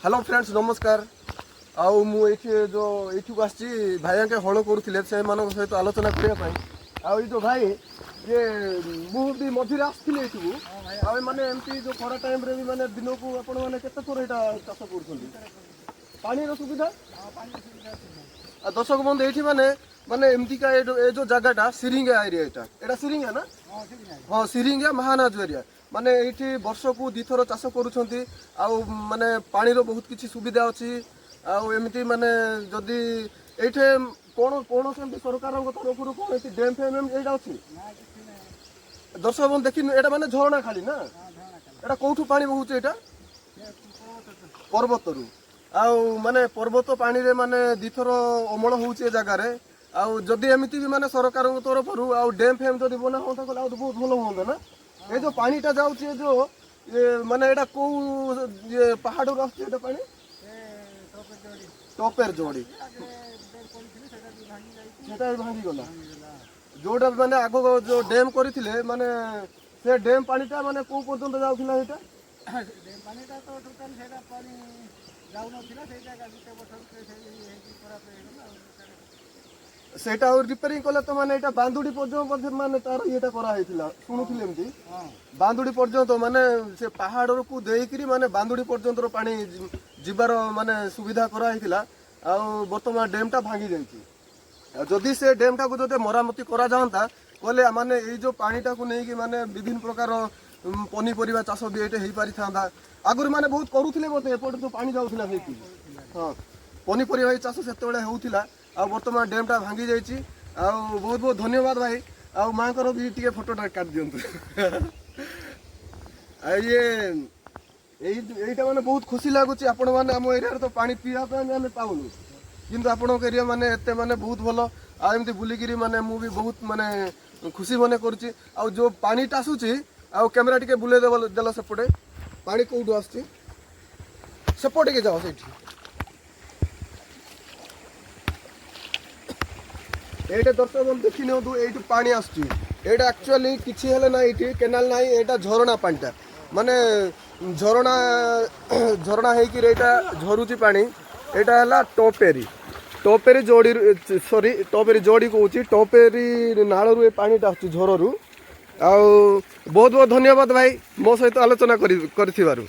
Hello friends, ନମସ୍କାର। ଆଉ ମୁଁ ଏଇଠି ଯେଉଁ ଏଇଠିକୁ ଆସିଛି, ଭାଇଆଙ୍କେ ହଳ କରୁଥିଲେ, ସେମାନଙ୍କ ସହିତ ଆଲୋଚନା କରିବା ପାଇଁ। ଆଉ ଏଇ ଯେଉଁ ଭାଇ ଇଏ, ମୁଁ ବି ମଝିରେ ଆସିଥିଲି ଏଇଠିକୁ। ଆଉ ଏମାନେ ଏମିତି ଯେଉଁ ଖରା ଟାଇମ୍ରେ ବି ମାନେ ଦିନକୁ ଆପଣମାନେ କେତେ ଥର ଏଇଟା ଚାଷ କରୁଛନ୍ତି? ପାଣିର ସୁବିଧା? ଆଉ ଦର୍ଶକ ବନ୍ଧୁ, ଏଇଠି ମାନେ ମାନେ ଏମିତିକା ଏ ଯୋଉ ଜାଗାଟା ସିରିଙ୍ଗା ଏରିଆ। ଏଇଟା ସିରିଙ୍ଗା ନା? ହଁ, ସିରିଙ୍ଗା ମହାନାଜ ଏରିଆ। ମାନେ ଏଇଠି ବର୍ଷକୁ ଦୁଇଥର ଚାଷ କରୁଛନ୍ତି। ଆଉ ମାନେ ପାଣିର ବହୁତ କିଛି ସୁବିଧା ଅଛି। ଆଉ ଏମିତି ମାନେ ଯଦି ଏଇଠି କ'ଣ କୌଣସି ଏମିତି ସରକାରଙ୍କ ତରଫରୁ କ'ଣ ଏଠି ଡ୍ୟାମ୍ ଫ୍ୟାମ୍ ଏମିତି ଏଇଟା ଅଛି? ଦର୍ଶକ ବନ୍ଧୁ, ଦେଖିନି, ଏଇଟା ମାନେ ଝରଣା ଖାଲି ନା? ଏଇଟା କୋଉଠୁ ପାଣି ବହୁଛି? ଏଇଟା ପର୍ବତରୁ। ଆଉ ମାନେ ପର୍ବତ ପାଣିରେ ମାନେ ଦୁଇଥର ଅମଳ ହଉଛି ଏ ଜାଗାରେ। ଆଉ ଯଦି ଏମିତି ବି ମାନେ ସରକାରଙ୍କ ତରଫରୁ ଆଉ ଡ୍ୟାମ୍ ଫ୍ୟାମ୍ ଯଦି ବନା ହୁଅନ୍ତା କହିଲେ ଆଉ ତ ବହୁତ ଭଲ ହୁଅନ୍ତା ନା? ଏ ଯୋଉ ପାଣିଟା ଯାଉଛି, ଏ ଯୋଉ ଇଏ ମାନେ ଏଇଟା କୋଉ ଇଏ ପାହାଡ଼ରୁ ଆସୁଛି ଏଇଟା ପାଣି? ଟପେର ଯୋଡ଼ି, ସେଟା ବି ଭାଙ୍ଗିଗଲା। ଯୋଉଟା ମାନେ ଆଗ ଯୋଉ ଡ୍ୟାମ୍ କରିଥିଲେ, ମାନେ ସେ ଡ୍ୟାମ୍ ପାଣିଟା ମାନେ କୋଉ ପର୍ଯ୍ୟନ୍ତ ଯାଉଥିଲା ସେଇଟା? ପାଣିଟା ତ ଟୋଟାଲ ସେଇଟା ପାଣି ଯାଉନଥିଲା। ସେଇଟା ଗୋଟେ ବର୍ଷ ଭିତରେ ସେଇ ହେଇକି ଖରାପ ହେଇଗଲା ଆଉ। ସେଇଟା ଆଉ ରିପେୟାରିଂ କଲେ ତ ମାନେ ଏଇଟା ବାନ୍ଦୁଡ଼ି ପର୍ଯ୍ୟନ୍ତ ମଧ୍ୟ ମାନେ ତାର ଇଏଟା କରାହେଇଥିଲା, ଶୁଣୁଥିଲି ଏମିତି। ବାନ୍ଦୁଡ଼ି ପର୍ଯ୍ୟନ୍ତ ମାନେ ସେ ପାହାଡ଼କୁ ଦେଇକିରି ମାନେ ବାନ୍ଦୁଡ଼ି ପର୍ଯ୍ୟନ୍ତର ପାଣି ଯିବାର ମାନେ ସୁବିଧା କରାହେଇଥିଲା। ଆଉ ବର୍ତ୍ତମାନ ଡ୍ୟାମ୍ଟା ଭାଙ୍ଗି ଯାଇଛି। ଆଉ ଯଦି ସେ ଡ୍ୟାମ୍ଟାକୁ ଯଦି ମରାମତି କରାଯାଆନ୍ତା କହିଲେ ମାନେ ଏଇ ଯୋଉ ପାଣିଟାକୁ ନେଇକି ମାନେ ବିଭିନ୍ନ ପ୍ରକାର ପନିପରିବା ଚାଷ ବି ଏଇଠି ହେଇପାରିଥାନ୍ତା। ଆଗରୁ ମାନେ ବହୁତ କରୁଥିଲେ ବୋଧେ, ଏପଟେ ଯୋଉ ପାଣି ଯାଉଥିଲା ସେଇଠି। ହଁ, ପନିପରିବା ଏଇ ଚାଷ ସେତେବେଳେ ହେଉଥିଲା। ଆଉ ବର୍ତ୍ତମାନ ଡ୍ୟାମ୍ଟା ଭାଙ୍ଗି ଯାଇଛି। ଆଉ ବହୁତ ବହୁତ ଧନ୍ୟବାଦ ଭାଇ। ଆଉ ମାଙ୍କର ବି ଟିକେ ଫଟୋଟା କାଟି ଦିଅନ୍ତୁ। ଆଉ ଇଏ ଏଇଟା ମାନେ ବହୁତ ଖୁସି ଲାଗୁଛି। ଆପଣମାନେ ଆମ ଏରିଆରେ ତ ପାଣି ପିଇବା ପାଇଁ ଆମେ ପାଉନୁ, କିନ୍ତୁ ଆପଣଙ୍କ ଏରିଆ ମାନେ ଏତେ ମାନେ ବହୁତ ଭଲ। ଆଉ ଏମିତି ବୁଲିକିରି ମାନେ ମୁଁ ବି ବହୁତ ମାନେ ଖୁସି ମନେ କରୁଛି। ଆଉ ଯୋଉ ପାଣିଟା ଆସୁଛି, ଆଉ କ୍ୟାମେରା ଟିକେ ବୁଲେଇ ଦେବ ଦେଲ ସେପଟେ, ପାଣି କୋଉଠୁ ଆସୁଛି ସେପଟିକି ଯାଅ ସେଇଠି। ଏଇଟା ଦର୍ଶକ ବନ୍ଧୁ, ଦେଖି ନିଅନ୍ତୁ, ଏଇଠୁ ପାଣି ଆସୁଛି। ଏଇଟା ଆକ୍ଚୁଆଲି କିଛି ହେଲେ ନା ଏଇଠି କେନାଲ ନାହିଁ, ଏଇଟା ଝରଣା ପାଣିଟା ମାନେ ଝରଣା ଝରଣା ହେଇକିରି ଏଇଟା ଝରୁଛି ପାଣି। ଏଇଟା ହେଲା ଟପେରି ଟପେରି ଯୋଡ଼ି, ସରି, ଟପେରି ଯୋଡ଼ି କହୁଛି, ଟପେରି ନାଳରୁ ଏ ପାଣିଟା ଆସୁଛି ଝରରୁ। ଆଉ ବହୁତ ବହୁତ ଧନ୍ୟବାଦ ଭାଇ, ମୋ ସହିତ ଆଲୋଚନା କରିଥିବାରୁ।